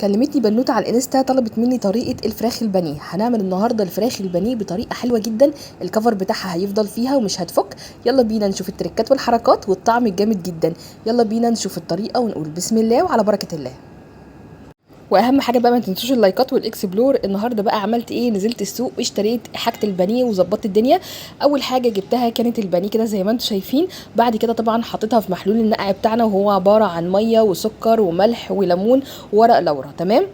كلمتني بنوته على الانستا، طلبت مني طريقه الفراخ البانيه. هنعمل النهارده الفراخ البانيه بطريقة حلوة جدا، ال cover بتاعها هيفضل فيها ومش هتفك. يلا بينا نشوف التريكات والحركات والطعم الجامد جدا. يلا بينا نشوف الطريقة ونقول بسم الله وعلى بركة الله. واهم حاجة بقى ما تنسوش اللايكات وال explore. النهارده بقى عملت ايه؟ نزلت السوق واشتريت حاجة البانيه وظبطت الدنيا. اول حاجة جبتها كانت البانيه كده زي ما انتم شايفين. بعد كده طبعا حطيتها في محلول النقع بتاعنا، وهو عبارة عن مية وسكر وملح وليمون وورق لورا. تمام،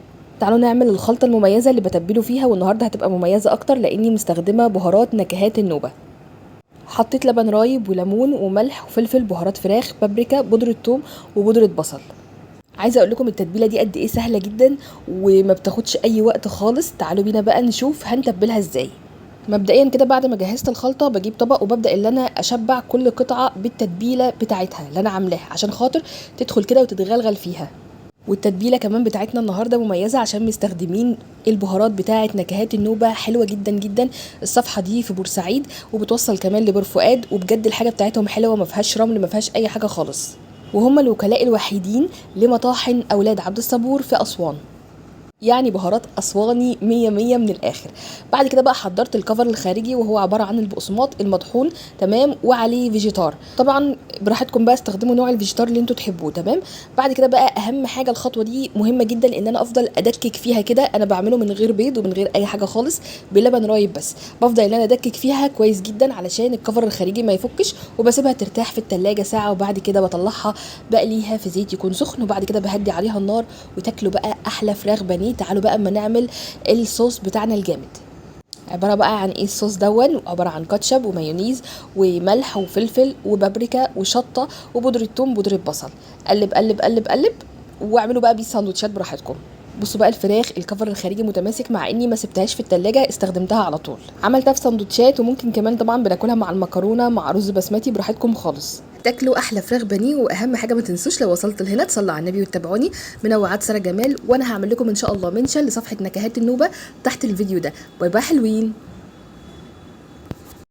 تعالوا نعمل الخلطة المميزة اللي بتبله فيها، والنهارده هتبقى مميزة اكتر لاني مستخدمة بهارات نكهات النوبة. حطيت لبن رايب وليمون وملح وفلفل، بهارات فراخ، بابريكا، بودره ثوم وبودره بصل. عايزه اقول لكم التتبيله دي قد ايه سهلة جدا وما بتاخدش اي وقت خالص. تعالوا بينا بقى نشوف هنتبلها ازاي. مبدئيا كده بعد ما جهزت الخلطة بجيب طبق وببدا ان انا اشبع كل قطعه بالتتبيله بتاعتها اللي انا عاملاها عشان خاطر تدخل كده وتتغلغل فيها. والتتبيله كمان بتاعتنا النهارده مميزة عشان مستخدمين البهارات بتاعه نكهات النوبة، حلوة جدا جدا. الصفحة دي في بورسعيد وبتوصل كمان لبور فؤاد، وبجد الحاجة بتاعتهم حلوة، ما فيهاش رمل، ما فيهاش اي حاجة خالص. وهم الوكلاء الوحيدين لمطاحن اولاد عبد الصبور في اسوان، يعني بهارات اسواني مية مية من الاخر. بعد كده بقى حضرت ال cover الخارجي، وهو عبارة عن البقسماط المطحون، تمام، وعليه فيجيتار. طبعا براحتكم بقى استخدموا نوع الفيجيتار اللي انتوا تحبوه. تمام، بعد كده بقى اهم حاجة، الخطوة دي مهمة جدا ان انا افضل ادكك فيها كده. انا بعمله من غير بيض ومن غير اي حاجة خالص، بلبن رايب بس. بفضل ان انا ادكك فيها كويس جدا علشان ال cover الخارجي ما يفكش، وبسيبها ترتاح في التلاجة ساعة، وبعد كده بطلعها بقليها في زيت يكون سخن، وبعد كده بهدي عليها النار وتاكلوا بقى احلى فراخ بانيه. تعالوا بقى اما نعمل الصوص بتاعنا الجامد. عبارة بقى عن ايه الصوص دون؟ عبارة عن كاتشب ومايونيز وملح وفلفل وبابريكا وشطه وبودره ثوم بودره بصل. قلب قلب قلب قلب، واعملوا بقى بيه سندوتشات براحتكم. بصوا بقى الفراخ ال cover الخارجي متماسك، مع اني ما سبتهاش في التلاجة، استخدمتها على طول. عملتها في سندوتشات، وممكن كمان طبعا بناكلها مع المكرونه مع رز بسمتي، براحتكم خالص. تاكلوا احلى فراخ بانيه. واهم حاجة ما تنسوش لو وصلت لهنا تصلوا على النبي وتتابعوني. منوعات ساره جمال، وانا هعمل لكم ان شاء الله mention لصفحة نكهات النوبة تحت الفيديو ده. bye bye حلوين.